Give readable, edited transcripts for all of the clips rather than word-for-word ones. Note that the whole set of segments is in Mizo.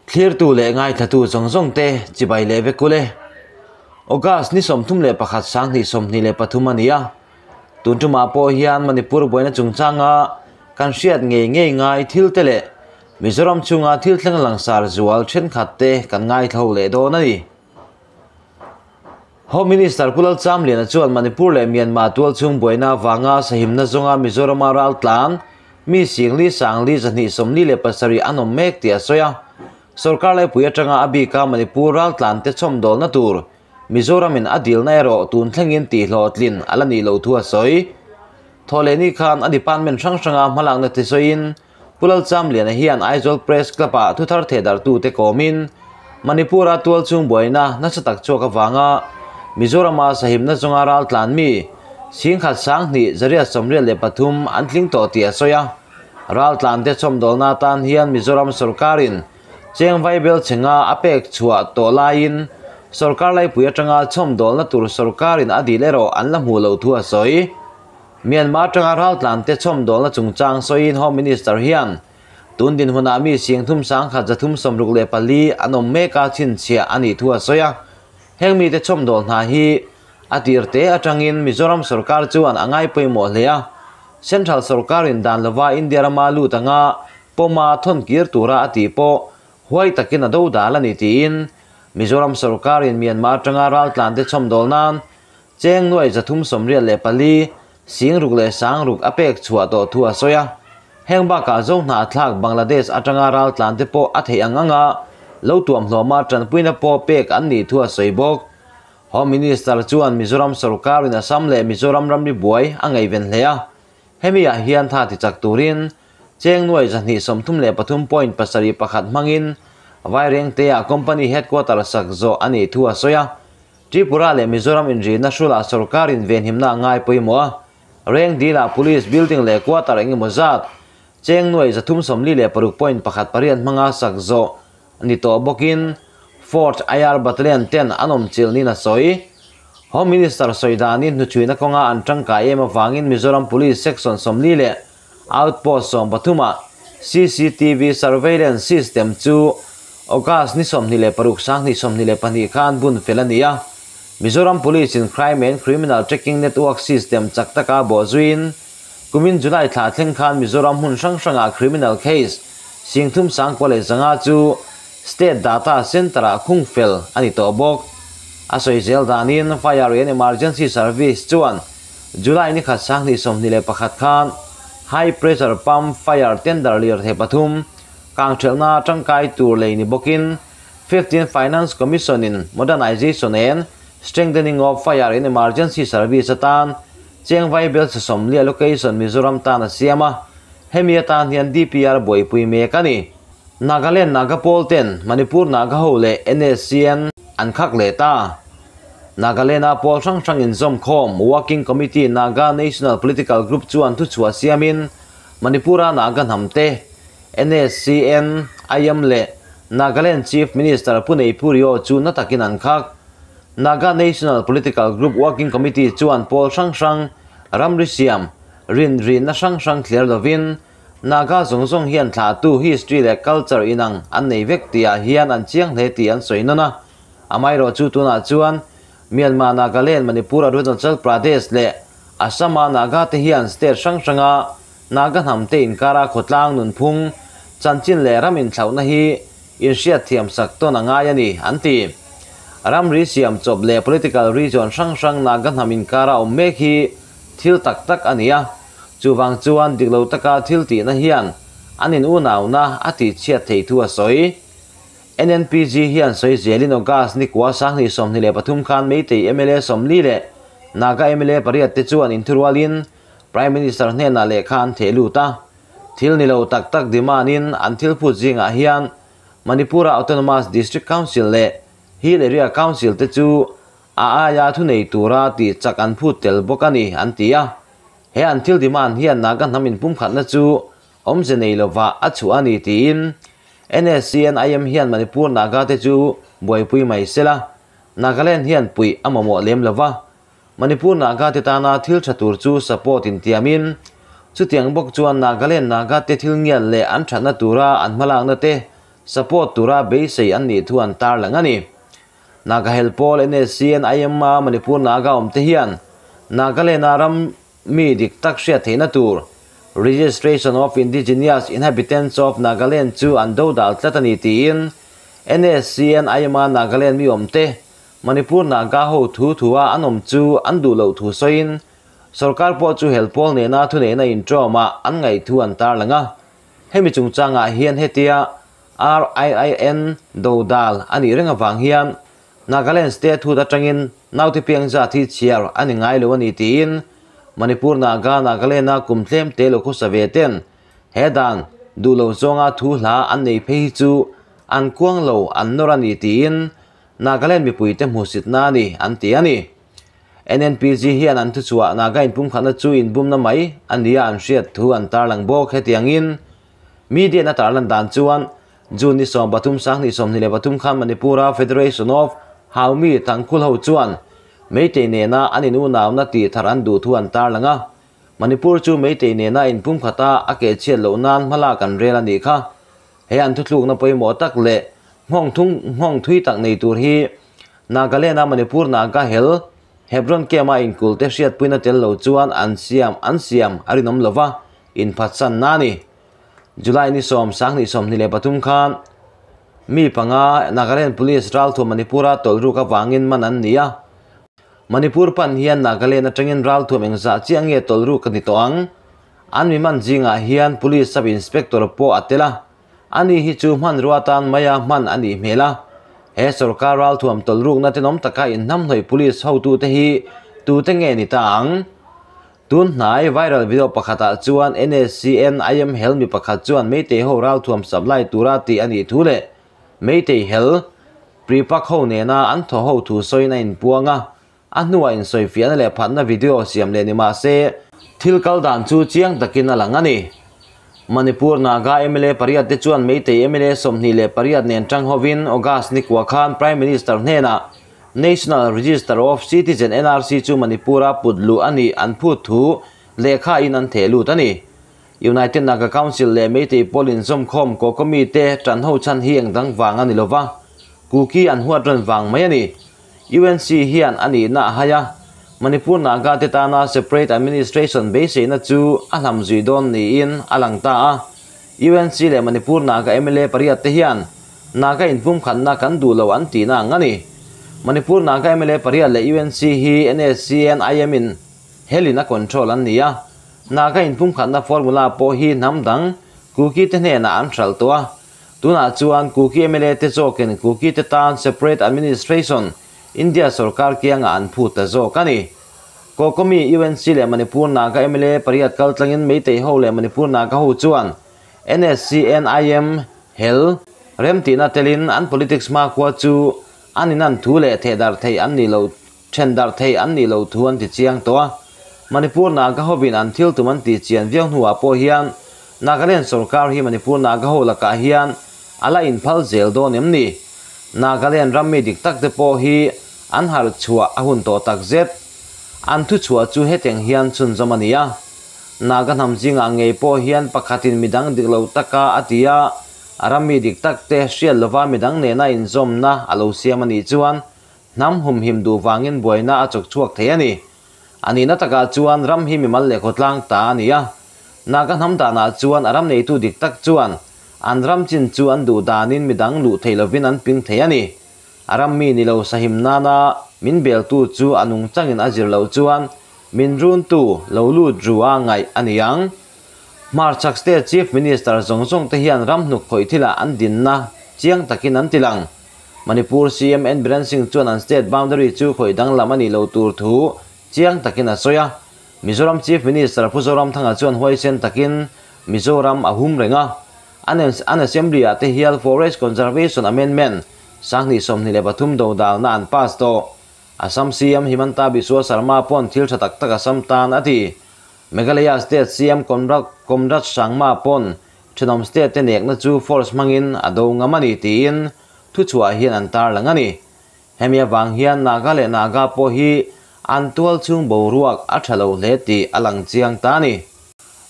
Thlirtu leh ngaithlatu zawng zawng te chibai leh vek ule. August ni 31 2023 a ni a. Tun tumah pawh hian Manipur buaina chungchanga kan hriat ngei ngei ngai thil te leh Mizoram chunga thil thleng langsar zual thenkhat te kan ngaithlo leh dawn a ni. Home Minister Pu Lalchamliana chuan Manipur leh Myanmar tualchhung buaina avanga sahimna zawnga Mizorama raltlan mi singli sangli 247 an awm mek tih a sawi a. Sorkar laipui atanga a bika Manipur raltlan te chhawmdawlna tur Mizoramin a dilna erawh tun thlengin tihhlawhtlin a la nih loh thu a sawi. Thawhlehni khan a department hrang hranga hmalakna te sawiin Pu Lalchamliana hian Aizawl Press Club-ah thuthar thehdarhtute kawmin Manipur-a tualchhung buaina nasa tak chhuak avanga Mizorama sahimna zawnga raltlan mi 10 283 an tling tawh tih a sawi a. Raltlante chhawmdawlna atan hian Mizoram sorkarin cheng vaibel chhenga a pek chhuah tawh laiin sorkar laipui atanga chhawmdawlna tur sorkarin a dil erawh an la hmuh loh thu a sawi. Myanmar atanga raltlante chhawmdawlna chungchang sawiin Home Minister hian tun dinhmunah mi 3,364 an awm mek a chhinchhiah a nih thu a sawi a. Heng mite chhawmdawl hna hi a tirte atangin Mizoram sorkar chuan a ngai pawimawh hle a. Central sorkarin dan lova India rama lut anga pawma thawn kir tura a tih pawh huai takin a do dal a ni tiin Mizoram sorkarin Myanmar atanga raltlante chhawmdawl nan Cheng nuai 384, 6 leh 6 a pek chhuah tawh thu a sawi a. Heng bakah zo hnahthlak Bangladesh atanga raltlan te pawh a theih ang anga lo tuam hlawma tanpuina pawh pek an nih thu a sawi bawk. Home Minister chuan Mizoram sorkarin Assam leh Mizoram ramri buai a ngaihven hle a. Hemi ah hian tha ti chak turin cheng nuai 233.71 hmangin Vairengte ah company headquarter sak zawh a nih thu a sawi a. Tripura leh Mizoram inrihna hrulah sorkarin venhimna a ngai pawimawh a. Reng dilah Police building leh quarter eng emaw zat cheng nuai 346.18 hmanga sak zawh ni tawh bawkin Fourth IR Battalion ten an awm chilh niin a sawi. Home Minister sawi danin hnuchhuina kawnga an tangkai em avangin Mizoram Police Section 40 leh Outpost 13 ah CCTV surveillance system chu August ni 26 2022 khan bun fel a ni a. Mizoram Police in Crime and Criminal Tracking Network system chak taka bawhzuiin kumin July thla thleng khan Mizoram hmun hrang hrangah criminal case 39,500 chu State Data Centre-ah khung fel a ni tawh bawk. A sawi zel danin Fire and Emergency Service chuan July ni khat 2021 khan High Pressure Pump Fire Tender lir thei pathum kang thelna tangkai tur lei ni bawkin 15 Finance Commission in Modernization and Strengthening of Fire and Emergency Service atan cheng vaibel sawmli allocation Mizoram tan a siam a. Hemi atan hian DPR buaipui mek a ni. Nagaland Naga Pawl ten Manipur Naga ho leh NSCN an khak leh ta. Nagaland a pawl hrang hrang inzawm khawm Working Committee Naga National Political Group chuan thuchhuah siamin Manipura Naga hnam te NSCN IM leh Nagaland Chief Minister Pu Neiphurio chu na takin an khak. Naga National Political Group Working Committee chuan pawl hrang hrang ramri siam rin rinna hrang hrang thler lovin Naga zawng zawng hian thlahtu history leh culture inang an nei vek tihah hian an chiang hle tih an sawi nawn a. Amaherawh chu tunah chuan Myanmar Nagaland Manipur Arunachal Pradesh leh Assam-a Naga te hian state hrang hranga Naga hnam te inkara khawtlang nunphung chanchin leh ram inthlauhna hi inhriat thiam sak tawn a ngai a ni an ti. Ramri siam chawp leh political region hrang hrang Naga hnam inkara awm mek hi thil tak tak a ni a. Chuvang chuan dik lo taka thil tihna hian an in unauna a tihchhiat thei thu a sawi. NNPG hian sawi zelin August ni kua 2023 khan Meitei MLA 40 leh Naga MLA pariat te chuan inthurualin Prime Minister hnenah lehkha an theh lut a. Thil ni lo tak tak demand-in an thil phut zingah hian Manipur-a Autonomous District Council leh Hill Area Council te chu a aia thu nei tura tih chak an phut tel bawk a ni an ti a. He an thil demand hian Naga hnam inpumkhatna chu awmze nei lova a chhuah a ni tiin NSCN IM hian Manipur Naga te chu buaipui mai sela. Nagaland hian pui a mamawh lem lova. Manipur Naga te tana thil tha tur chu support in tiamin chutiang bawk chuan Nagaland Naga te thil ngial leh an thatna tura an hmalakna te support tura beisei an nih thu an tarlang a ni. Naga hel pawl NSCN IMA Manipur Naga awm te hian Nagaland-a ram mi dik tak hriat theihna tur Registration of Indigenous Inhabitants of Nagaland chu an do dal tlat a ni tiin NSCN IMA Nagaland mi awm te Manipur Naga ho thu thua an awm chu an duh loh thu sawiin sorkar pawh chu hel pawl nena thuneihna intawmah an ngaih thu an tarlang a. Hemi chungchangah hian hetia RIIN do dal a nih reng avang hian Nagaland State hood atangin naute piang zat hi chhiar a ni ngai lo a ni tiin Manipur Naga Nagaland-a kum tlem te lo khawsa ve ten he dan duh lo zawnga thu hla an nei phei hi chu an kuang lo an nawr a ni tiin Nagaland mipuite hmuhsitna a ni an ti a ni. NNPG hian an thuchhuah Naga inpumkhatna chu inbumna mai a nia an hriat thu an tarlang bawk. Hetiangin media-in a tarlan dan chuan June ni 13 2023 khan Manipur-a Federation of Haumi Tangkhul ho chuan Meitei nena an inunauna tih thar an duh thu an tarlang a. Manipur chu Meitei nena inpumkhata a keh chhiat loh nan hmalak an rel a nih kha. He an thuthlukna pawimawh tak leh nghawng thung nghawng thui tak nei tur hi Nagaland-a Manipur Naga hel Hebron camp-a inkul te hriatpuina tel lo chuan an siam an siam a rinawm lo va, inphatsan na a ni. July ni 10 2023 khan mi panga Nagaland Police ralthuam Manipur-a tawlhruk avangin man an ni a. Manipur pan hian Nagaland atangin ralthuam engzah chiah nge tawlhruk a ni tawh ang? An mi man zingah hian Police Sub Inspector pawh a tel a, ani hi chu hmanrua atan maia hman a nih hmel a. He sorkar ralthuam tawlhrukna tenawm taka inhnamhnawih Police hotute hi tute nge ni ta ang? Tun hnai viral video pakhatah chuan NSCN IM hel mi pakhat chuan Meitei ho ralthuam supply tura tih a nih thu leh Meitei hel Prepak ho nena an thaw ho thu sawiin a inpuang a, a hnuah insawifiahna leh phatna video siam leh ni mah se thil kal dan chu chiang takin a lang a ni. Manipur Naga mla pariat te chuan Meitei mla 28 nen tang hovin August ni kua khan Prime Minister hnenah National Register of Citizen NRC chu Manipur-a put luh a nih an phut thu lehkha in an theh lut a ni. United Naga Council leh Meitei pawl inzawmkhawm Kokomi te tan ho chhan hi eng dang vang a ni lova, Kuki an huat rawn vang mai a ni. UNC hian a nihna a hai a, Manipur Naga te tana separate administration beiseina chu a hlam zui dawn niin a lang ta a. UNC leh Manipur Naga mla pariat te hian Naga inpumkhatna kan duh lo an tihna ang a ni. Manipur Naga mla pariat leh UNC hi NSCN IM in helin a control an ni a. Naga inpumkhatna formula pawh hi hnam dang Kuki te hnenah an hralh tawh a. Tunah chuan Kuki mla te zawkin Kuki te tan separate administration India sorkar kiangah an phut ta zawk a ni. Kokomi UNC leh Manipur Naga mla pariat kal tlangin Meitei ho leh Manipur Naga ho chuan NSCN IM hel rem tihna telin an politics hmakhua chu an inan thu leh thehdar theih an nih loh thendar theih an nih loh thu an ti chiang tawh a. Manipur Naga hovin an thil tum an tih chian viau hnuah pawh hian Nagaland sorkar hi Manipur Naga ho lakah hian a la inphal zel dawn em ni? Nagaland ram mi dik tak te pawh hi an harh chhuah a hun tawh tak zet. An thuchhuah chu hetiang hian chhunzawm a ni a. Naga hnam zingah ngei pawh hian pakhatin midang dik lo taka a ti a, a ram mi dik tak te hriat lova midang nena inzawmna a lo siam a nih chuan hnam humhim duh vangin buaina a chawk chhuak thei a ni. A nihna takah chuan ram hi mimal leh khawtlang ta a ni a. Naga hnam danah chuan a ram neitu dik tak chuan an ram chin chu an duh danin midang luh theih lovin an ping thei a ni. A ram mi ni lo sahim nana min beltu chu a nungchangin a zir loh chuan min runtu lo lut ru a ngaih a ni ang. Hmarchhak State Chief Minister zawng zawng te hian ram hnuk khawih thilah an dinna chiang takin an ti lang. Manipur CM N Biren Singh chuan an state boundary chu khawih danglam a nih loh tur thu chiang takin a sawi a. Mizoram Chief Minister Pu Zoramthanga chuan huaisen takin Mizoram a hum reng a. An Assembly-ah te hial Forest Conservation Amendment 2023 do dalna an pass tawh. Assam CM Himanta Biswa Sarma pawn thil tha tak tak Assam tan a ti. Meghalaya State CM Conrad Sangma pawn thenawm state te nekna chu force hmangin a do ngam a ni tiin thuchhuah hian an tarlang a ni. Hemi avang hian Naga leh Naga pawh hi an tual chhung boruak a tha lo hle tih a lang chiang ta a ni.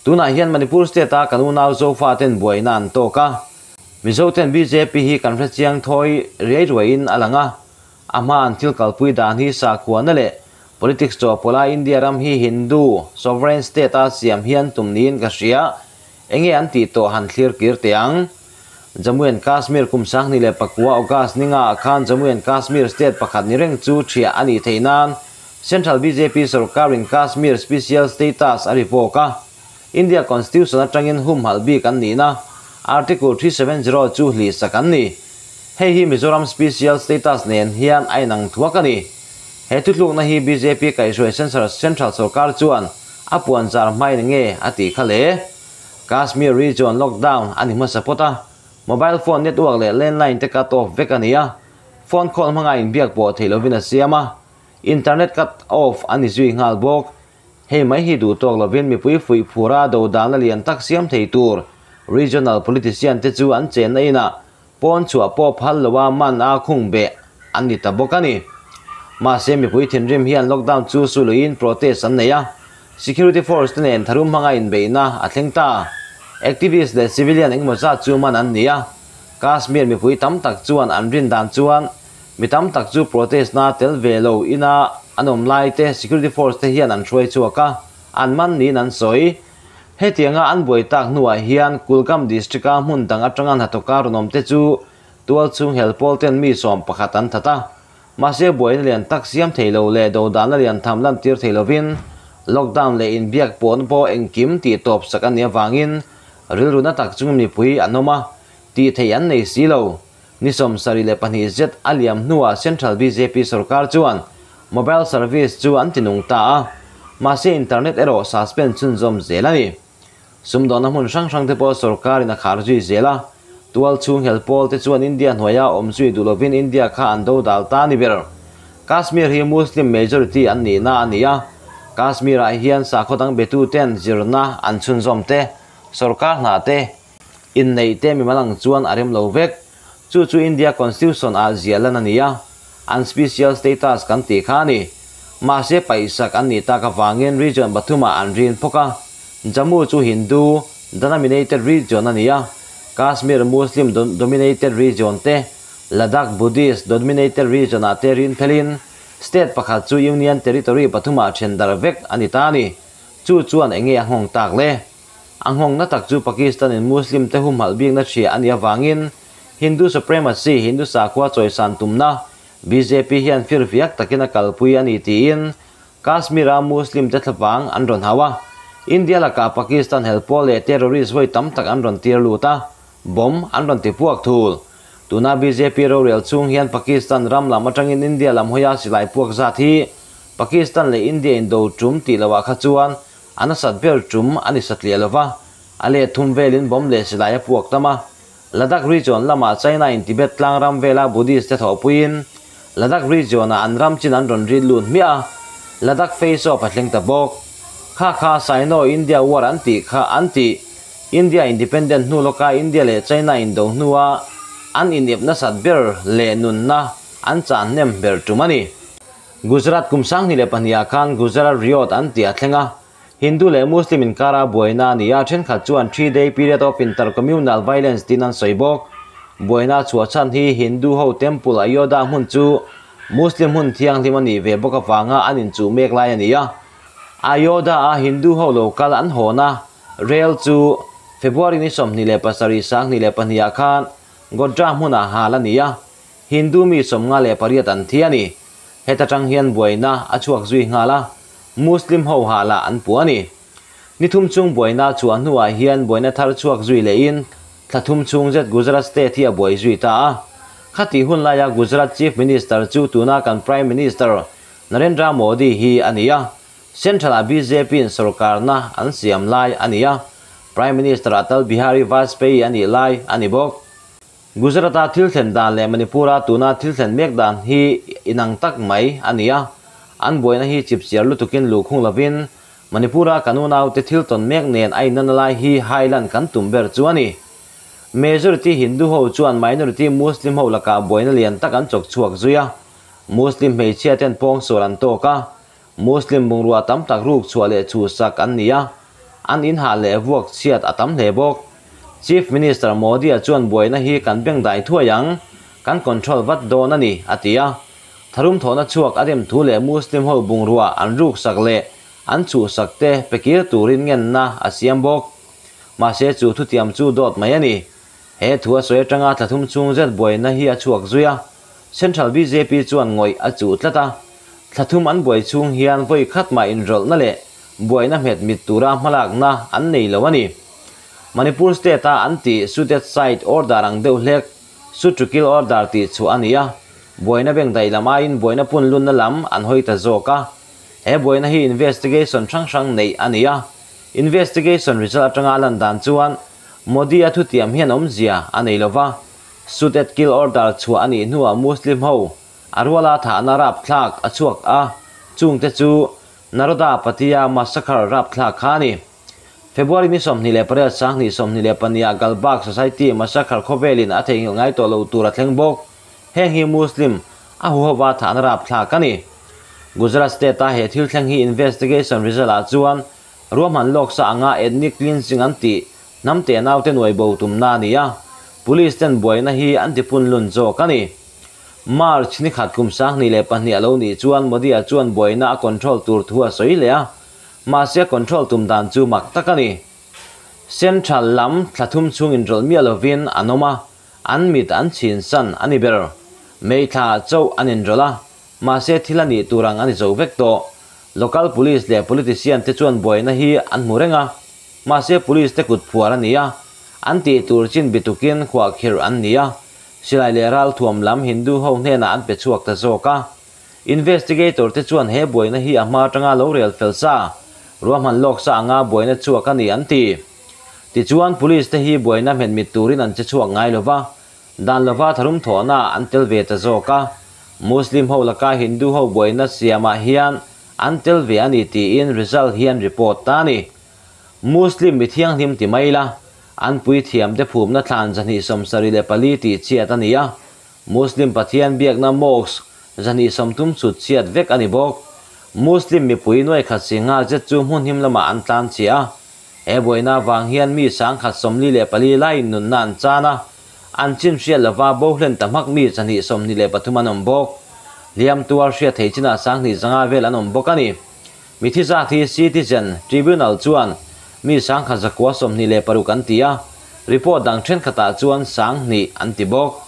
Tunah hian Manipur State-a kan unau Zofa ten buaina an tawk a. Mizoten bjp hi kan hrechiang thawi riai ruaiin a lang a, a hma an thil kalpui dan hi sakhuana leh politics chawhpawlha India ram hi Hindu sovereign state a siam hian tum niin ka hria. Enge an tih tawh han thlir kir teh ang. Jammu and Kashmir kum 2009 August ni ngaah khan Jammu and Kashmir state pakhat ni reng chu thiah a nih theih nan Central bjp sorkarin Kashmir special status a revoke a. India Constitution atangin humhalh bik an nihna Article 370 chu hlihsak an ni. Hei hi Mizoram special status nen hian a inang thuak a ni. He thutlukna hi bjp kaihhruai Central sorkar chuan a puanzar hmain nge a tih kha le? Kashmir region lockdown a ni hmasa phawt a, mobile phone network leh landline te cut off vek a ni a, phone call hmanga inbiak pawh theih lovin a siam a, internet cut off a ni zui nghal bawk. Hei mai hi duh tawk lovin mipui fuih phura dodalna lian tak siam thei tur regional politician te chu an chenna inah pawn chhuah pawh phal loa man a khung beh an ni ta bawk a ni. Mahse mipui thinrim hian lockdown chu suluin protest an nei a, security force te nen tharum hmanga inbeihna a thleng ta. Activist leh civilian engemaw zat chu man an ni a, Kashmir mipui tam tak chuan an rin dan chuan mi tam tak chu protest na tel ve lo ina an awm lai te security force te hian an hruai chhuak a, an man niin an sawi. Hetianga an buai tak hnuah hian Kulgam district-a hmun dang atanga hnathawka rawn awmte chu tualchhung helpawl ten mi 11 an that a. Mahse buaina lian tak siam thei lo leh dodalna lian tham lantir thei lovin lockdown leh inbiak pawhna pawh engkim tih tawp sak a nih avangin rilru na tak chung mipui an awm a, tih theih an nei si lo. Ni 72 zet a liam hnuah Central bjp sorkar chuan mobile service chu an tinung ta a, mahse internet erawh suspend chhunzawm zel a ni. Sumdawnna hmun hrang hrang te pawh sorkarin a khar zui zel a, tual chhung helpawl te chuan India hnuaia awm zui duh lovin India kha an dodal ta a ni ber. Kashmir hi Muslim majority an nihna a ni a, Kashmir-ah hian sakhaw dang betuten zirna an chhunzawm te, sorkar hna te, Inneih te mimal ang chuan a rem lo vek. Chu chu India Constitution ah ziah lan a ni a, an special status kan tih kha a ni. Mahse paihsak an nih tak avangin region pathumah an rin phawk a. Jammu chu Hindu dominated region a ni a, Kashmir Muslim dominated region te, Ladakh Buddhist dominated region ah te rin phelin state pakhat chu union territory pathumah then darh vek a ni ta a ni. Chu chuan enge a nghawng tak le? A nghawngna tak chu Pakistan-in Muslim te humhalh bikna hria a nih avangin Hindu supremacy, Hindu sakhua chawisan tumna, bjp hian firfiak takin a kalpui a ni tiin Kashmir-a Muslim te thlavang an rawn hau a. India lakah Pakistan helpawl leh terrorist vawi tam tak an rawn tir lut a, bomb an rawn ti puak thul. Tuna bjp rorel chhung hian Pakistan ram lam atangin India lam hawia silai puak zat hi Pakistan leh India indo tum tih loah kha chuan A nasat ber tum a ni satliah lo va, a let thum velin bomb leh silai a puak tam a. Ladakh region lamah China in Tibet tlang ram vela Buddhist te thawhpuiin Ladakh region ah an ram chin an rawn rit lut hmiah a, Ladakh face off a thleng ta bawk. Kha kha Sino India war an tih kha an tih. India independent hnu lawka India leh China indo hnua an inep nasat ber leh nunna an chan hnem ber tum a ni. Gujarat kum 2002 ah khan Gujarat Riot an tih a thleng a, Hindu leh Muslim inkara buaina a ni a, thenkhat chuan three-day period of inter-communal violence tiin an sawi bawk. Buaina chhuah chhan hi Hindu ho temple Ayodhya hmun chu Muslim hmun thianghlim a nih ve bawk avanga an inchuh mek lai a ni a. Ayodhya a Hindu ho lo kal an hawna rel chu February ni 27 2002 ah khan Godhra hmunah hal a ni a. Hindu mi 58 an thi a ni. Heta tang hian buaina a chhuak zui nghal a, Muslim ho halah an puh a ni. Ni thum chung buaina chhuah hnuah hian buaina thar chhuak zui lehin thla thum chhung zet Gujarat state hi a buai zui ta a. Khati hun laia Gujarat Chief Minister chu tuna kan Prime Minister Narendra Modi hi a ni a. Central-ah BJP-in sorkarna an siam lai a ni a, Prime Minister Atal Bihari Vajpayee a nih lai a ni bawk. Gujarat-a thil thlen dan leh Manipur-a tuna thil thlen mek dan hi inang tak mai a ni a, an buaina hi chipchiar lutukin luhkhung lovin Manipur-a kan unaute thil tawn mek nen a inana lai hi highland kan tum ber chu a ni. Majority Hindu ho chuan minority Muslim ho lakah buaina lian tak an chawk chhuak zui a, Muslim hmeichhia ten pawngsual an tawk a, Muslim bungrua tam tak ruk chhuah leh chhuhsak an ni a, an inhah leh vuak chhiat a tam hle bawk. Chief Minister Modi-a chuan buaina hi kan bengdai thuai ang, kan control vat dawn a ni, a ti a. Tharum thawhna chhuak a rem thu leh Muslim ho bungrua an ruksak leh an chhuhsak te pe kir turin ngenna a siam bawk. Mahse chu thutiam chu dawt mai a ni. He thu a sawi atanga thla thum chhung zet buaina hi a chhuak zui a, Central bjp chuan ngawih a chuh tlat a. Thla thum an buai chhung hian vawi khat mah inrawlhna leh buaina hmet mit tura hmalakna an nei lo a ni. Manipur state-a an tih Suited Site Order ang deuh hlek, Shoot to Kill Order tih chhuah a ni a, buaina bengdaih lam aiin buaina punlunna lam an hawi ta zawk a. He buaina hi investigation hrang hrang neih a ni a. Investigation result atanga a lan dan chuan Modi-a thutiam hian awmzia a nei lo va, Shoot at Kill Order chhuah a nih hnuah Muslim ho a ruala thahna rapthlak a chhuak a, chungte chu Naroda Patia massacre rapthlak kha a ni. February ni 28 2022 ah Galbagh Society massacre khawvelin a theihnghilh ngai tawh lo tur a thleng bawk. Heng hi Muslim a huhova thahna rapthlak a ni. Gujarat state-a he thil thleng hi investigation result ah chuan ruahman lawksa anga ethnic cleansing an tih hnam te naute nuai bo tumna a ni a, police ten buaina hi an tipun lun zawk a ni. March ni khat kum 2002 a lo nih chuan Modi-a chuan buaina a control tur thu a sawi leh a, mahse a control tum dan chu mak tak a ni. Central lam thla thum chhung inrawlh miah lovin an awm a, an mit an chhin san a ni ber. May thla chauh an inrawlh a, mahse thil a nih tur ang a ni zo vek tawh. Local police leh politician te chuan buaina hi an hmu reng a, mahse police te kut phuar a ni a, an tih tur chin bitukin khuahkhirh an ni a, silai leh ralthuam lam Hindu ho hnenah an pe chhuak ta zawk a. Investigator te chuan he buaina hi a hma atanga lo rel fel sa, ruahman lawk sa anga buaina chhuak a ni an ti. Tichuan police te hi buaina hmet mit turin an che chhuak ngai lova, dan lova tharum thawhna an tel ve ta zawk a. Muslim ho laka Hindu ho buaina siamah hian an tel ve a ni tiin result hian report ta a ni. Muslim mi thianghlim ti mai ila, an puithiamte phumna thlan 274 tih chhiat a ni a, Muslim Pathian biakna mosque 230 chhut chhiat vek a ni bawk. Muslim mipui nuai khat si nghal zet chu hmun him lamah an tlan chhiah a. He buaina avang hian mi 144 laiin nunna an chan a, an chin hriat lova bo hlen ta hmak mi 223 an awm bawk. Hliam tuar hriat thei chinah 2500 vel an awm bawk a ni. Mithi zat hi Citizen Tribunal chuan mi 1926 an ti a, report dang thenkhatah chuan 2000 an ti bawk.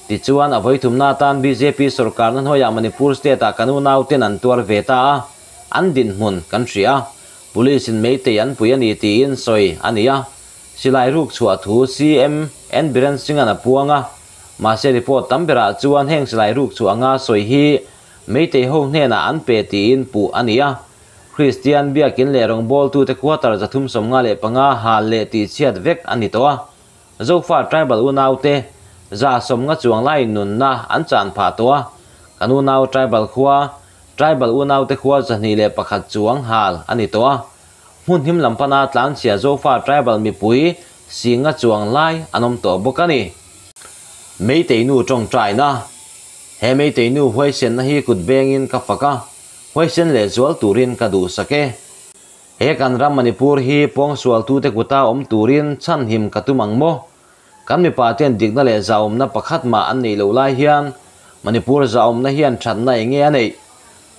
Tichuan, a vawithumna atan bjp sorkarna hnuaiah Manipur state-ah kan unauten an tuar ve ta a, an dinhmun kan hria a, police-in Meitei an pui a ni tiin sawi a ni a, silai ruk chhuah thu CM N Biren Singh-a'n a puang a, mahse report tam berah chuan heng silai ruk chhuah anga sawi hi Meitei ho hnenah an pe tiin puh a ni a, Kristian biakin leh rawngbawltute quarter 355 hal leh tihchhiat vek a ni tawh a. Zofa tribal unaute 150 chuang laiin nunna an chan phah tawh a, kan unau tribal khua, tribal unaute khua 201 chuang hal a ni tawh a. Hmun him lam pana tlanchhia Zofa tribal mipui 100 chuang lai an awm tawh bawk a ni. Meitei nu tawngtaina. He Meitei nu huaisenna hi kut bengin ka fak a, huaisen leh zual turin ka duhsak e. He kan ram Manipur hi pawngsualtute kuta awm turin chhanhim ka tum ang maw? Kan mipa ten dikna leh zahawmna pakhat mah an neih loh lai hian Manipur zahawmna hian thatna eng nge a neih?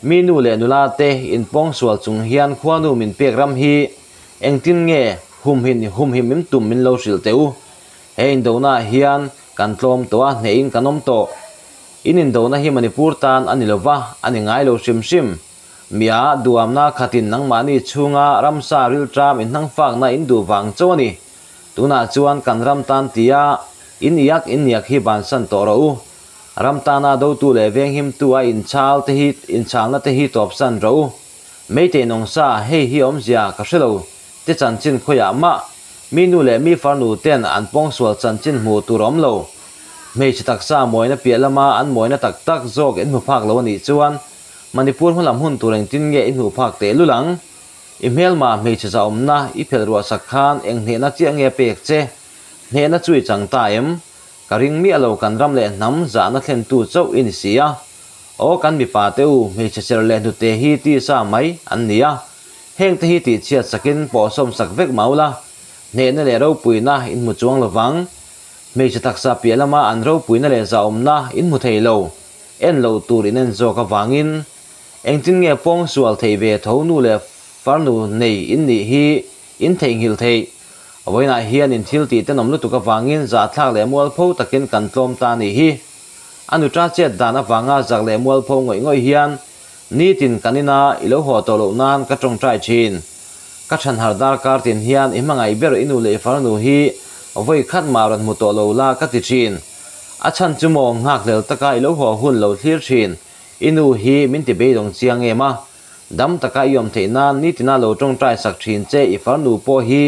Mi nu leh nula te inpawngsual chung hian khuanu min pek ram hi engtin nge humhin humhim im tum min lo hrilh teh u? He indonaah hian kan tlawm tawh a, hnehin kan awm tawh. In indona hi Manipur tan a ni lo va, a ni ngai lo hrim hrim. Mia duamna khatin nangmahni chhunga ramsa rilṭam inhnangfakna in duh vang chauh a ni. Tunah chuan kan ram tan tia in iak in niak hi bansan tawh rawh u. Ram tana dotu leh venghimtu a inchhal te hi inchhalna te hi tawpsan rawh u. Meitei nawngsa hei hi awmzia ka hre lo te chanchin khawiah mah mi nu leh mi farnu ten an pawngsual chanchin hmuh tur a awm lo. Hmeichhe taksa mawina piah lama an mawina tak tak zawk in hmu phak lo a nih chuan Manipur hmalam hun tur engtin nge i hnuh phak teh lul ang? I hmelma hmeichhe zahawmna i phelh ruah sak khan eng hnehna chiah nge pek che? Hnehna chu i chang ta em? Ka ring miah lo kan ram leh hnam zahna thlentu chauh i ni si a. Aw kan mipa te u hmeichhe cher leh hnute hi tisa mai an ni a. Heng te hi tihchhiat sakin pawhsawm sak vek mau la. Hnehna leh ropuina in hmu chuang lovang. Hmeichhe taksa piah lama an ropuina leh zahawmna in hmu thei lo. En loh tur in en zawk avangin engtin nge pawngsual thei ve tho nu leh farnu nei in nih hi in theihnghilh theih. Vawiinah hian in thil tih tenawm lutuk avangin zahthlak leh mualpho takin kan tlawm ta nih hi. A nuṭa chet dan avanga zak leh mualpho ngawih ngawih hian nitin kan ina i lo haw tawh loh nan ka ṭawngṭai ṭhin. Ka ṭhanhar darkar tin hian i hmangaih ber i nu leh i farnu hi vawi khat mah rawn hmu tawh lo la ka ti ṭhin. A chhan chu maw nghakhlel taka i lo haw hun lo thlir ṭhin i nu hi min ti beidawng chiang em a. Dam taka i awm theih nan nitina lo ṭawngṭai sak ṭhin che i farnu pawh hi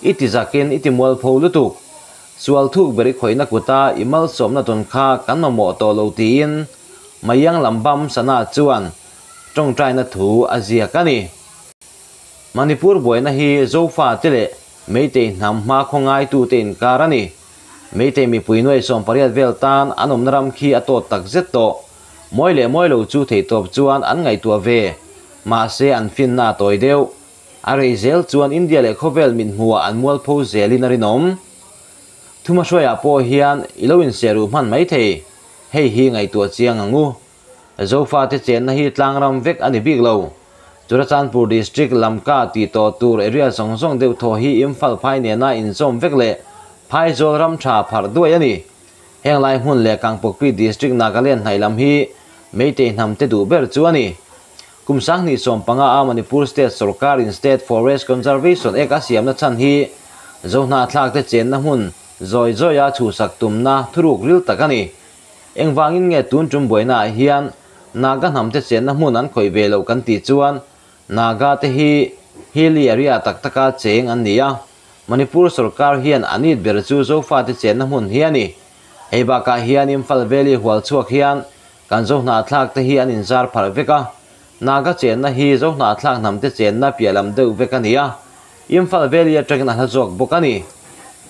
i ti zakin i ti mualpho lutuk. Sual thuk ber i khawihna kuta i malsawmna tawn kha kan mamawh tawh lo tiin Mayang Lambam Sana chuan ṭawngṭaina thu a ziak a ni. Manipur buaina hi Zofa te leh Meitei hnam hma khaw ngaitute inkar a ni. Meitei mipui nuai 18 vel tan an awmna ram khi a tawt tak zet tawh. Mawi leh mawi lo chu theihtawp chuan an ngaihtuah ve. Mahse an finna a tawi deuh. A rei zel chuan India leh khawvel mit hmuhah an mualpho zelin a rinawm. Thumahruaiah pawh hian i lo inserh hman mai thei. Hei hi ngaihtuah chiang ang u. Zofate chenna hi tlangram vek a ni bik lo. Churachandpur District Lamka tih tawh tur area zawng zawng deuh thaw hi Imphal phai nena inzawm vek leh Phaizawl ram tha pharh duai a ni. Heng lai hmun leh Kangpokpi District Nagaland hnaih lam hi Meitei hnam te duh ber chu a ni. Kum 2015 a Manipur State sorkar in State Forest Conservation Act a siamna chhan hi Zohnahthlak te chenna hmun zawi zawi a chhuhsak tumna thuruk ril tak a ni. Engvangin nge tun tum buaina ah hian Naga hnam te chenna hmun an khawih ve loh kan tih chuan Naga te hi hilly area tak taka cheng an ni a, Manipur sorkar hian a nit ber chu Zofate chenna hmun hi a ni. Hei bakah hian Imphal Valley hual chhuak hian kan Zohnahthlak te hi an inzar pharh vek a, Naga chenna hi Zohnahthlak hnam te chenna piah lam deuh vek a ni a, Imphal Valley atangin a hla zawk bawk a ni.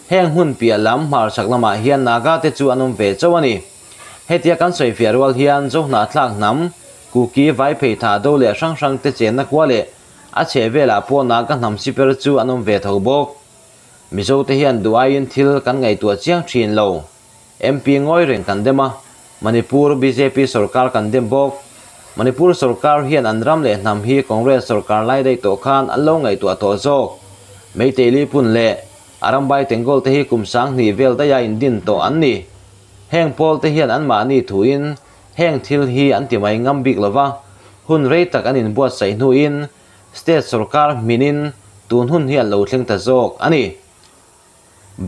Heng hmun piah lam hmarchhak lamah hian Naga te chu an awm ve chauh a ni. Hetia kan sawi fiah rual hian Zohnahthlak hnam, Kuki, Vaiphei, Thahdo leh hrang hrang te chenna khua leh a chheh velah pawh Naga hnam siper chu an awm ve tho bawk. Mizo te hian duh aiin thil kan ngaihtuah chiang thin lo. MP ngawi reng kan dem a, Manipur bjp sorkar kan dem bawk. Manipur sorkar hian an ram leh hnam hi Congress sorkar lai daih tawh khan an lo ngaihtuah tawh zawk. Meitei Lipun leh Arambai Tengol te hi kum 2000 vel daiha indin tawh an ni. Heng pawl te hian anmahni thuin heng thil hi an ti mai ngam bik lova, hun rei tak an inbuatsaih hnuin state sorkar hminin tun hun hi an lo thleng ta zawk a ni.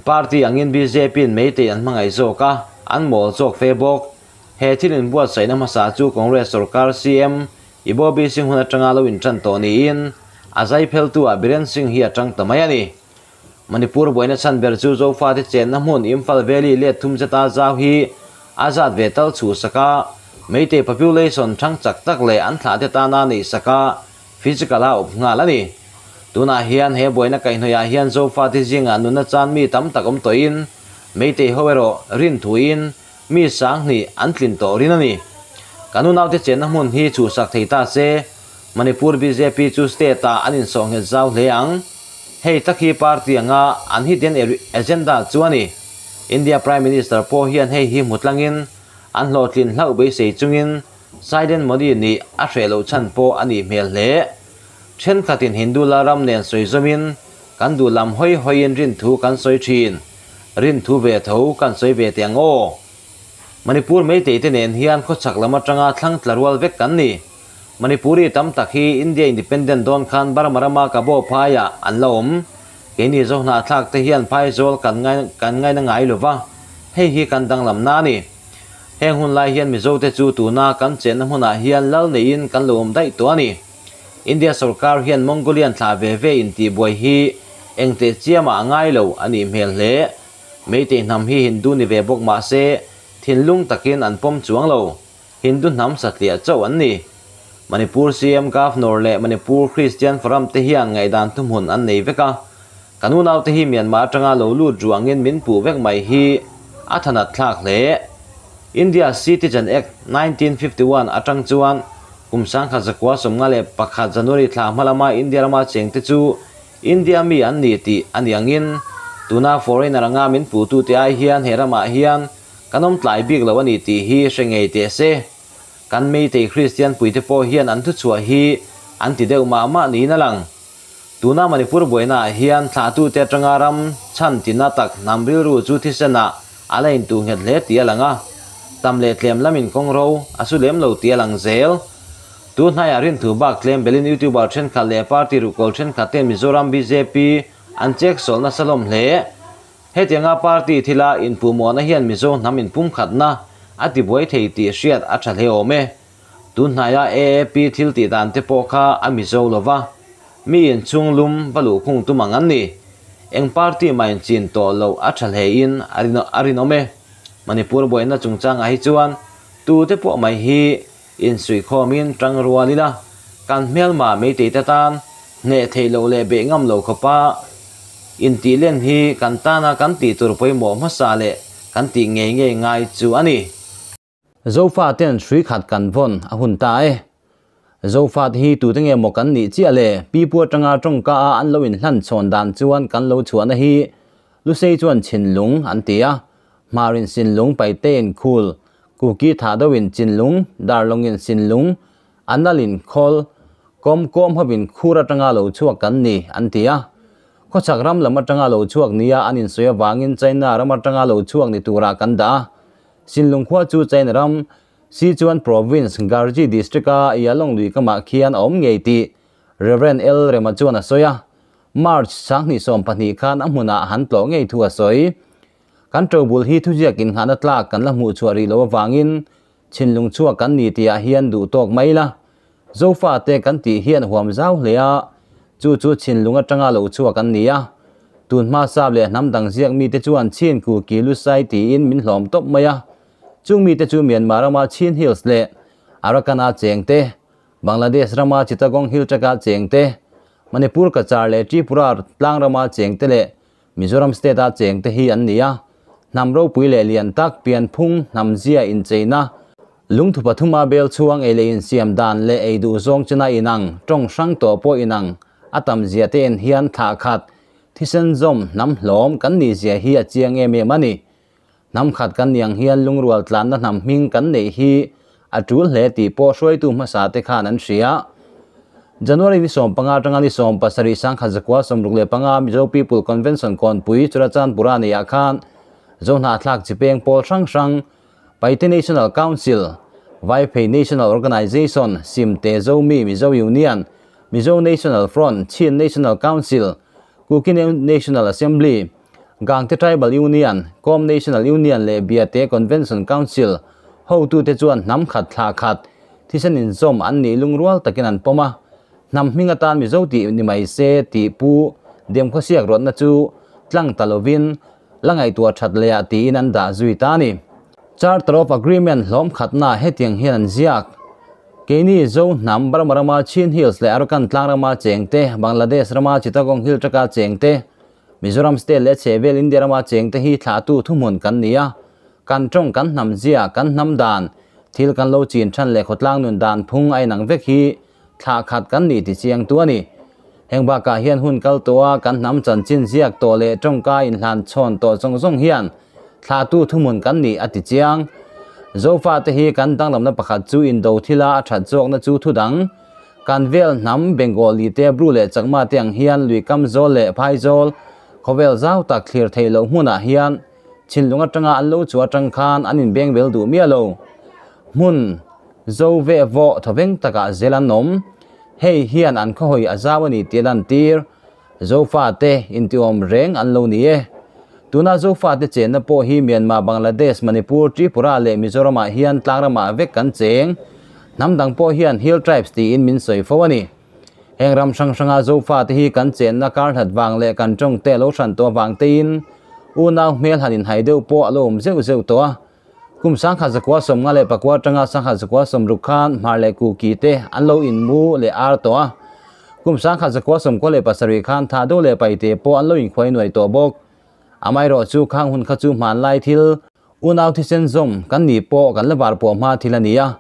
Party angin BJP-in Meitei an hmangaih zawk a, an mawl zawk fe bawk. He thil inbuatsaihna hmasa chu Congress sorkar CM Ibobi Singh hun atanga lo intan tawh niin a zai pheltu-ah Biren Singh hi a tang ta mai a ni. Manipur buaina chhan ber chu Zofate chenna hmun Imphal Valley let thum zeta zau hi a zat ve tal chhuhsak a, Meitei population thang chak tak leh an thlahte tana neihsak a physical a awp nghal a ni. Tunah hian he buaina kaihhnawihah hian Zofate zingah nunna chan mi tam tak awm tawhin Meitei ho erawh rin thuin mi 2000 an tlin tawh rin a ni. Kan unaute chenna hmun hi chhuhsak thei ta se Manipur bjp chu state-ah an insawh nghet zau hle ang. Hei tak hi party anga an hidden agenda chu a ni. India Prime Minister pawh hian hei hi hmu tlangin an hlawhtlin hlauh beisei chungin Silent Modi nih a hreh loh chhan pawh a nih hmel hle. Thenkhatin Hindu Lalram nen sawi zawmin kan duh lam hawi hawiin rinthu kan sawi thin. Rinthu ve tho kan sawi ve teh ang aw. Manipur Meitei te nen hian khawchhak lam atanga thlang tla rual vek kan ni. Manipuri tam tak hi India Independent dawn khan Burma rama Kabo phaiah an la awm. Keini Zohnahthlak te hian phaizawl kan ngai kan ngaina ngai lova, hei hi kan danglamna a ni. Heng hun lai hian Mizo te chu tuna kan chenna hmunah hian lal neiin kan lo awm daih tawh a ni. India sorkar hian Mongolian thlah ve ve intihbuai hi engteh chiamah a ngai lo a nih hmel hle. Meitei hnam hi Hindu ni ve bawk mah se thinlung takin an pawm chuang lo. Hindu hnam satliah chauh an ni. Manipur CM Governor leh Manipur Christian Forum te hian ngaihdan thuhmun an nei vek a. Kan unaute hi Myanmar atanga lo lut ruangin min puh vek mai hi a thanat thlak hle. India Citizen Act 1951 atang chuan kum 1991 January thla hma lama India rama chengte chu India mi an ni tih a ni angin, tuna foreigner anga min puhtute ai hian he ramah hian kan awm tlai bik lo a ni tih hi hre ngei teh se. Kan Meitei Kristian puite pawh hian an thuchhuah hi an ti deuh mah mah niin a lang. Tuna Manipur buainaah hian thlahtute atanga ram chhan tina tak hnam rilru chu thisenah a la intuh nghet hle tih a lang a, tam leh tlem lamin kawngro a su lem lo tih a lang zel. Tu hnaiah rinthu bak tlem belin YouTuber thenkhat leh party ruhkawl thenkhat ten Mizoram bjp an chek sawlh nasa hlawm hle. Hetianga party thila inpuhmawhna hian Mizo hnam inpumkhatna a tibuai thei tih hriat a tha hle awm e. Tun hnaia AAP thil tih dan te pawh kha a Mizo lova, mi inchhung lum va luhkhung tum ang an ni. Eng party mah inchin tawh loh a tha hlein a rinawm e. Manipur buaina chungchangah hi chuan tute pawh mai hi Insuihkhawmin tang rual ila, kan hmelma meiteite tan hneh theih loh leh beih ngam lo khawpa intih len hi kan tana kan tih tur pawimawh hmasa leh kan tih ngei ngei ngai chu a ni. Zofa ten hrui khat kan vawn a hun ta e. Zofa te hi tute nge maw kan nih chiah le? Pipu atanga tawngka a an lo inhlan chhawn dan chuan kan lo chhuahna hi Lusei chuan Chhinlung an ti a, Hmarin Sinlung Paitein Khul, Kuki thah deuhin Chinlung, Darlawngin Sinlung, Analin Khawl, Kawm kawm hovin khur atanga lo chhuak kan ni, an ti a. Khawchhak ram lam atanga lo chhuak nia an insawi avangin China ram atanga lo chhuak ni turah kan dah a. Sinlung khua chu China ram, Sichuan Province, Garji District-a Yalong lui kamah khian a awm ngei tih Rev. L. Rema chuan a sawi a. March 2012 khan a hmunah han tlawh ngei thu a sawi. Kan ṭobul hi thuziak inngahna tlak kan la hmuh chhuah rih loh avangin chhinlung chhuak kan ni tihah hian duh tawk mai la. Zofate kan tih hian huam zau hle a, chu chu chhinlung atanga lo chhuak an ni a. Tun hma sap leh hnam dang ziak mite chuan Chin Kuki Lusai tiin min hlawm tawp mai a. Chung mite chu Myanmar rama Chin Hills leh Arakan-a cheng te, Bangladesh rama Chittagong Hill Tract-a cheng te, Manipur Cachar leh Tripura tlang rama cheng te leh Mizoram state a cheng te hi an ni a, hnam ropui leh lian tak, pianphung, hnam zia incheina, lungthu pathuma bel chhuang ei leh insiam dan leh ei duh zawng chena inang, tawng hrang tawh pawh inang a tam zia te en hian thlah khat, thisen zawm, hnam hlawm kan nih zia hi a chiang em em a ni. Hnam khat kan ni ang hian lungrual tlanna hnam hming kan neih hi a tul hle tih pawh hruaitu hmasa te khan an hria. January ni 15 atanga ni 17 1965 Mizo People Convention Kawnpui Churachandpura neihah khan Zohnahthlak chipeng pawl hrang hrang Paite National Council, Vaiphei National Organisation, Simte Zomi Mizo Union, Mizo National Front, Chin National Council, Kuki National Assembly, Gangte Tribal Union, Kom National Union leh Biate Convention Council hotute chuan hnam khat thla khat thisen inzawm an nih lungrual takin an pawm a, hnam hming atan Mizo tih ni mai se tih pu Demkhawsiak rawtna chu tlang ta lovin la ngaihtuah that leh ah tiin an dah zui ta a ni. Charter of Agreement hlawm khatna hetiang hian an ziak. Keini Zo hnam Burma rama Chin Hills leh Arakan tlang rama chengte, Bangladesh rama Chittagong Hill Tract-a chengte, Mizoram state leh chhehvel India rama chengte hi thlahtu thuhmun kan ni a, kan tawng kan hnam zia, kan hnam dan, thil kan lo chin than leh khawtlang nun dan phung a inang vek hi thlah khat kan ni ti chiangtu a ni. Heng bakah hian hun kal tawh a kan hnam chanchin ziak tawh leh tawngka inhlan chhawn tawh zawng zawng hian thlahtu thuhmun kan ni a ti chiang. Zofate hi kan danglamna pakhat chu indo thila a that zawkna chu thudang. Kan vel hnam Bengali te, Bru leh Chakma te ang hian lui kam zawl leh phai zawl, khawvel zau tak thlir theih loh hmunah hian thinlung atanga an lo chu atang khan an inbeng vel duh miah lo. Hmun zo veh vawh thawveng takah zel an awm. Hei hian an khawhawi a zau a ni tih a lantir. Zofate intiawm reng an lo ni e. Tuna Zofate chenna pawh hi Myanmar, Bangladesh, Manipur, Tripura leh Mizoramah hian tlang ramah vek kan cheng. Hnam dang pawh hian Hill Tribes tiin min sawi fo a ni. Heng ram hrang hranga Zofate hi kan chenna kar hlat vang leh kan tawngte a lo hran tawh avang tein unau hmel han inhai deuh pawh a lo awm zeuh zeuh tawh a. Kum 1954 atanga 1960 khan Hmar leh Kuki te an lo inmu leh ar tawh a. Kum 1997 khan Thah deuh leh Paite pawh an lo inkhuai nuai tawh bawk. Amaherawh chu khang hun kha chu hmanlai thil, unau thisen zawm kan nih pawh kan la var pawh hma thil a ni a.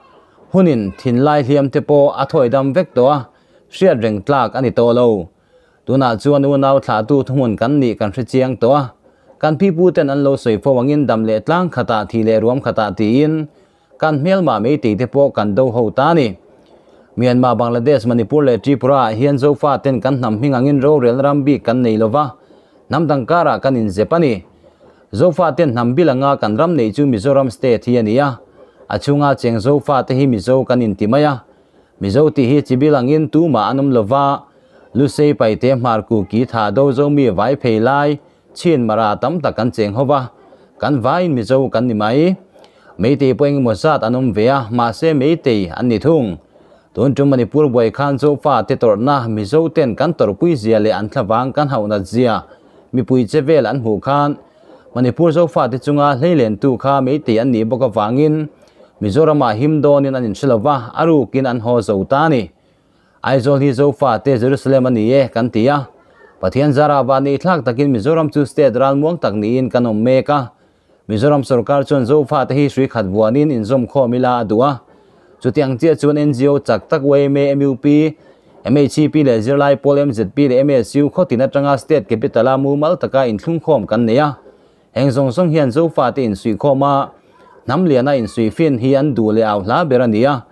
Hunin thinlai hliam te pawh a thawi dam vek tawh a, hriat reng tlak a ni tawh lo. Tunah chuan unau thlahtu thuhmun kan nih kan hre chiang tawh a, kan pipu ten an lo sawi fo angin dam leh tlang khatah thih leh ruam khatah tiin kan hmelmah meitei te pawh kan do ho ta a ni. Myanmar, Bangladesh, Manipur leh Tripura ah hian Zofa ten kan hnam hming angin rorelna ram bik kan nei lova, hnam dang karah kan inzep a ni. Zofa ten hnam bil anga kan ram neih chu Mizoram state hi a ni a, a chhunga cheng Zofa te hi Mizo kan inti mai a. Mizo tih hi chibil angin tumah an awm lova, Lusei Paite Hmar Kuki Tha Do Zomi Vai Phei Lai Chin Mara tam tak kan cheng ho va, kan vaiin Mizo kan ni mai. Meitei pawh engemaw zat an awm ve a, mahse Meitei an ni thung. Tun tum Manipur buai khan Zofa te tawrhna Mizo ten kan tawrhpui zia leh an thlavang kan hauh nat zia mipui che vel an hmuh khan Manipur Zofa te chunga hleilentu kha Meitei an nih bawk avangin Mizoramah him dawnin an inhre lo va, a rukin an haw zo ta a ni. Aizawl hi Zofa te Jerusalem a ni e kan ti a. Pathian zara va ni thlak takin Mizoram chu state ralmuang tak niin kan awm mek a. Mizoram sorkar chuan Zofa te hi hrui khat vuanin inzawmkhawm ila a duh a. Chutiang chiah chuan NGO chak tak yma, mup, MHEP leh zirlai pawl MZP leh MSU khawtin atanga state capital a mumal taka inthlungkhawm kan nei a. Heng zawng zawng hian Zofa te insuihkhawm a, hnam liana insuihfin hi an duh leh au hla ber a ni a.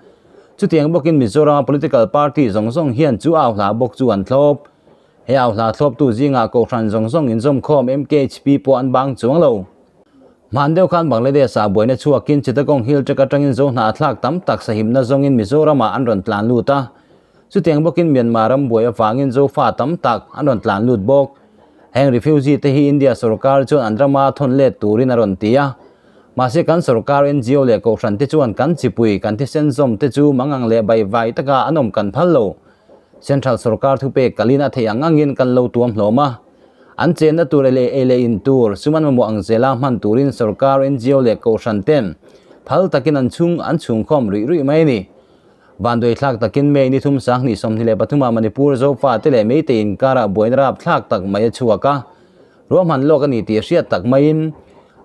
Chutiang bawkin Mizorama political party zawng zawng hian chu au hla bawk chu an thlawp. He au hla thlawptu zingah Kohhran zawng zawng inzawmkhawm MKHP pawh an bang chuang lo. Hman deuh khan Bangladesh-ah buaina chhuakin Chittagong Hill Tract atangin Zohna a thlak tam tak sahimna zawngin Mizoramah an rawn tlan lut a. Chutiang bawkin Myanmar ram buai avangin Zofa tam tak an rawn tlan lut bawk. Heng refugee te hi India sorkar chuan an rama thawn let turin a rawn ti a. Mahse kan sorkar NGO leh kohhran te chuan kan chipui, kan thisen zawm te chu mangang leh bai vai taka an awm kan phal lo. Central sorkar thupek kalin a theih ang angin kan lo tuam hlawm a. An chenna tur leh ei leh in tur, sum an mamawh ang zela hman turin sorkar NGO leh kohhran ten phal takin an chhung an chhungkhawm ruih ruih mai a ni. Vanduai thlak takin May ni thum sanghnih 23 ah Manipur Zofa te leh Meitei inkarah buaina rap thlak tak mai a chhuak a. Ruahman lawk a ni tih a hriat tak maiin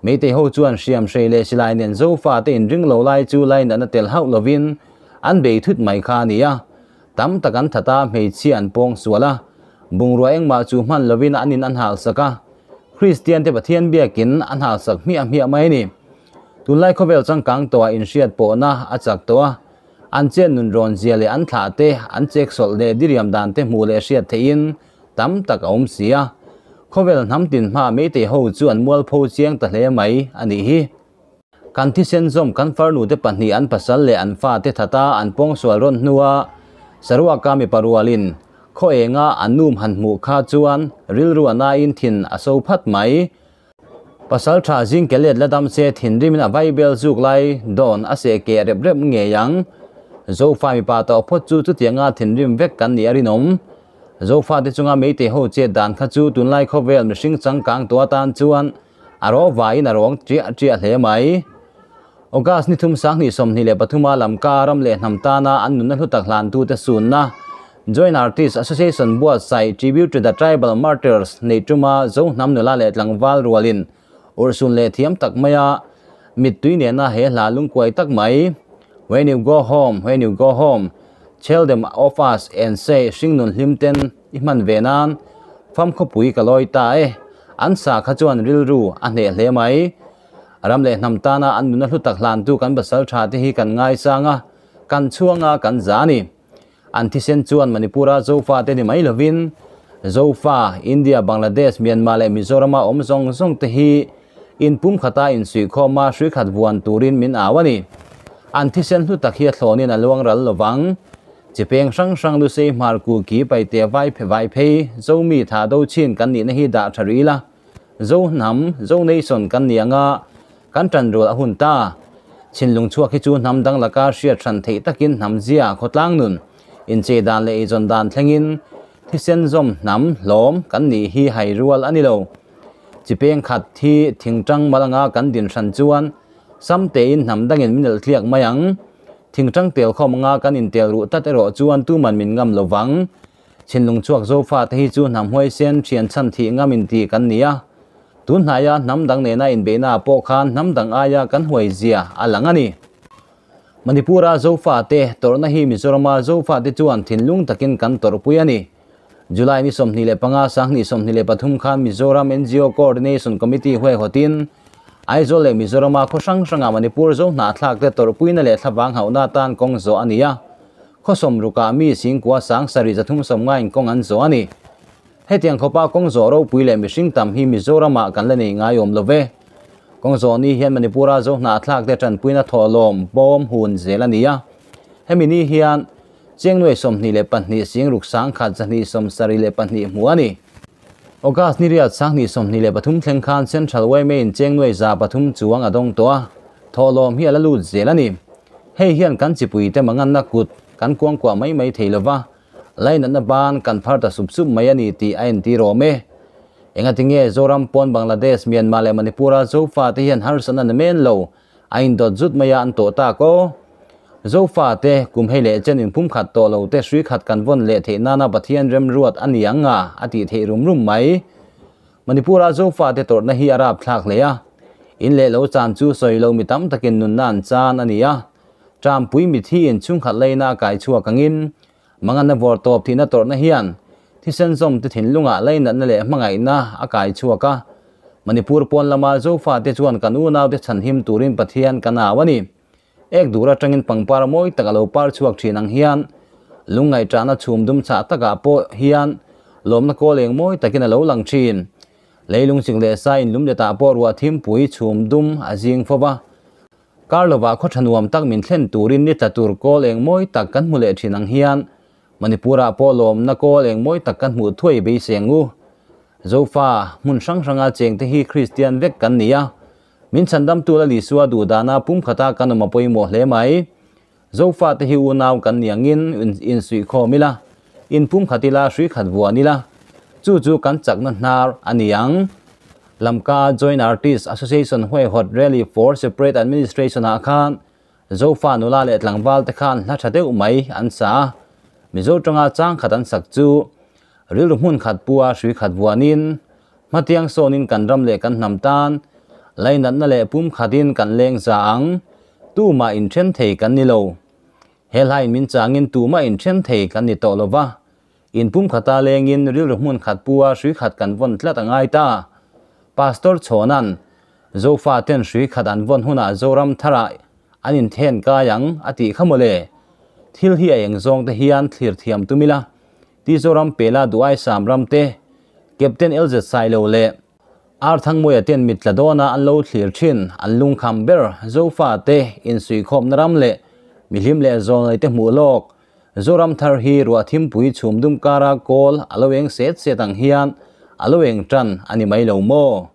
Meitei ho chuan hriam hrei leh silai nen Zofa te inring lo lai chu lainatna tel hauh lovin an bei thut mai kha a ni a. Tam tak an that a, hmeichhia an pawng sual a. Bungrua engmah chu hman lovin an in an halsak a. Kristian te Pathian biakin an halsak hmiah hmiah mai a ni. Tunlai khawvel changkang tawhah inhriat pawhna a chak tawh a, an chen nun rawn zia leh an thlah te, an cheksawlh leh diriam dan te hmuh leh hriat theihin tam tak a awm si a. Khawvel hnam tin hma Meitei ho chu an mualpho chiang ta hle mai a nih hi. Kan thisen zawm kan farnu te pahnih an pasal leh an fa te that a an pawngsual rawn hnua Saruaka mipa rualin khaw enga an num han hmuh kha chuan rilru a naiin thin a so phat mai. Pasal tha zing ke let la dam se thinrimin a vaibel zuk lai dawn a seh keh rep rep ngei ang. Zofa mipa tawh phawt chu chutianga thinrim vek kan nih a rinawm. Zofa te chunga meitei ho chet dan kha chu tunlai khawvel mihring changkang tawh atan chuan a rawh vaiin a rawng triah triah hle mai. August ni thum sanghnih 23 a Lamka ram leh hnam tana an nunna hlu tak hlantute sunna Joint Artist Association buatsaih Tribute to the Tribal Martyrs neih tuma Zo hnam nula leh tlangval rualin urhsun leh thiam tak maia mittui nena he hla lungkuai tak mai When you go home, when you go home, tell them of us and say hringnun hlim ten i hman ve nan fam khawpui ka lawi ta e an sa kha chuan rilru a hneh hle mai. Ram leh hnam tana an nuna hlu tak hlantu kan pasal tha te hi kan ngaisang a, kan chhuang a, kan za a ni. An thisen chuan Manipura Zofa te ni mai lovin Zofa, India, Bangladesh, Myanmar leh Mizorama awm zawng zawng te hi inpum khata insuihkhawm a hrui khat vuan turin min au a ni. An thisen hlu tak hi a thlawnin a luang ral lovang. Chi peng hrang hrang Lusei Hmar Kuki Paite Vai Phe Vai Phei Zomi Tha Do Chin kan nihna hi dah tha rih ila. Zo hnam, Zo nation kan ni anga kan tan rual a hun ta. Chhinlung chhuak hi chu hnam dang laka hriat hran theih takin hnam zia khawtlang nun, inchei dan leh eizawn dan thlengin thisen zawm hnam hlawm kan nih hi hai rual a ni lo. Chi peng khat hi thingtang mal anga kan din hran chuan sam tein hnam dangin min elh tliak mai ang. Thingtang tel khawm anga kan intel ruh tlat erawh chuan tuman min ngam lo vang. Chhinlung chhuak Zofa te hi chu hnam huaisen thian chhan thih ngam inti kan ni a. Tun hnaia hnam dang nena inbeihna pawh khan hnam dang aia kan huai zia a lang a ni. Manipura Zofa te tawrhna hi Mizorama Zofa te chuan thinlung takin kan tawrhpui a ni. July ni 25 2023 khan Mizoram NGO Coordination Committee huaihawtin Aizawl leh Mizorama khaw hrang hranga Manipur zo hnahthlak te tawrhpuina leh thlavang hauhna atan kawng zawh a ni a, khaw sawmrukah mi singkua sang sarih zathum sawmngain kawng an zawh a ni. Hetiang khawpa kawng zawh ropui leh mihring tam hi Mizoramah kan la nei ngai awm lo ve. Kawng zawh ni hian Manipura zo hnahthlak te tanpuina thawhlawm bawm hun zel a ni a, hemi ni hian Chiang nuai 22 singruk sangkhat 272 hmu a ni. August ni riat 2023 thleng khan Central yma in Chiang nuai 300 chuang a dawng tawh a, thawhlawm hi a la lut zel a ni. Hei hian kan chipui te manganna kut kan kuangkuah mai mai thei lova, lainatna ban kan phar ta sup sup mai a ni tih a entir awm e. Engatinge Zoram pawn Bangladesh, Myanmar leh Manipur-a Zofa te hian harsatna na men lo A indawt zut mai a an tawh tak aw. Zofa te, kum hei leh chen in pumkhat tawh lo te hrui khat kan vawn leh theih nana Pathian remruat a ni ang a, a tih theih rum rum mai. Manipur-a Zofa te tawrhna hi a rapthlak hle a. In leh lo chan chu sawi lo mi tam takin nunna an chan a ni a. Ṭampui mithi in chhungkhat leina a kai chhuak angin Manganna vawr tawp thihna tawrhna hian thisen zawm te thinlungah lainatna leh hmangaihna a kai chhuak a. Manipur pawn lama Zofa te chuan kan unaute chhanhim turin Pathian kan au a ni. Ek dur atangin pangpar mawi tak a lo par chhuak thin ang hian lungngaihṭahna chhum dum chhah takah pawh hian lawmna kawl eng mawi takin a lo lang thin. Leilung chik leh sa inlum letah pawh ruah thimpui chhum dum a zing fo va. Kar lovah khaw tha nuam tak min thlen turin ni tla tur kawl eng mawi tak kan hmu leh thin ang hian Manipur-ah pawh lawmna kawl eng mawi tak kan hmuh thuai beiseng u. Zofa, hmun hrang hranga chengte hi Kristian vek kan ni a, min chhandamtu la Isua duhdana pumkhata kan awm a pawimawh hle mai. Zofate hi unau kan ni angin insuihkhawm ila, inpumkhat ila, hrui khat vuan ila, chu chu kan chakna hnar a ni ang. Lamka Joint Artist Association huaihawt Rally for Separate Administration ah khan Zofa nula leh tlangval te khan hla tha deuh mai an sa a, Mizo tanga chang khat an sak chu rilru hmun khat pua hrui khat vuanin hmatiang sawnin kan ram leh kan hnam tan lainatna leh pumkhatin kan leng za ang. Tumah inthen thei kan ni lo. He hlain min changin tumah inthen thei kan ni tawh lo va. In pumkhata lengin rilru hmun khat pua hrui khat kan vawn tlat a ngai ta. Pastor Chhawna'n Zofa ten hrui khat an vawn hunah Zoram tharah an inthen kai ang a tih kha mawle. Thil hi a eng zawng te hian thlir thiam tum ila. Ti Zoram pela Duai Sam ram te, Captain LZ Sailo leh Arthangmawia ten mit tla dawna an lo thlir thin, an lungkham ber Zofa te insuihkhawmna ram leh mihlim leh zawlnei te hmuh lawk. Zoram thar hi ruah thimpui chhum dum kara kawl a lo eng set set ang hian a lo eng tan a ni mai lo maw?